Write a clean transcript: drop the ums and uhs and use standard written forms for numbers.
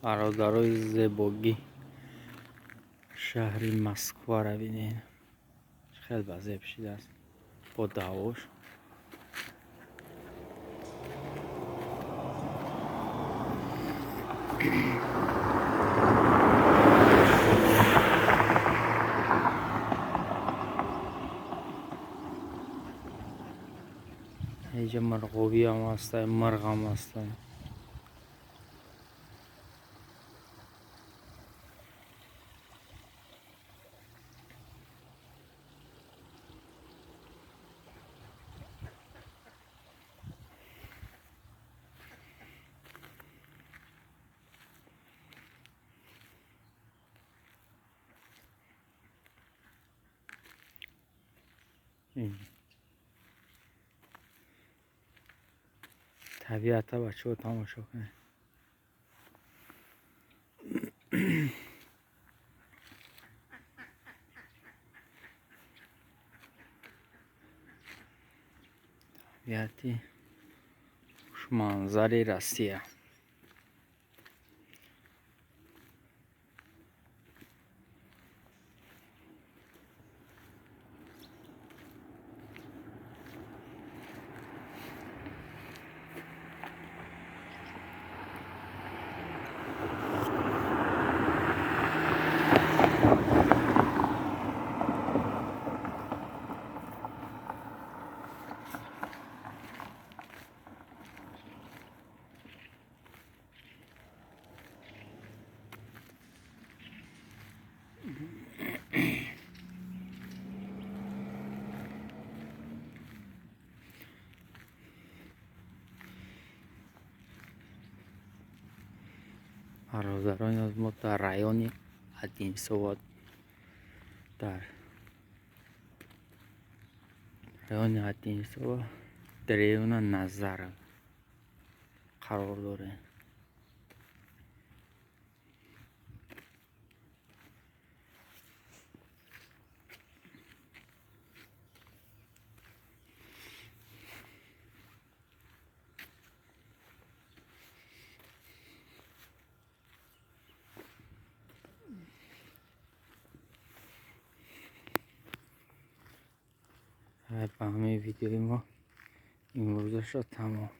Бародарои зебогӣ, шаҳри Москваро бинед, хеле базеб шидааст бо даъвош. Инҷа мурғобиам ҳастай, мурғам ҳастай. Табиата бачаҳо тамошо кунед. Табиати хушманзари Россия. Бародарони мо дар райони Одинцово, дар райони Одинцово, деревня Назаров қарор дорем. Ба ҳамин видеои мо имрӯзаша тамом.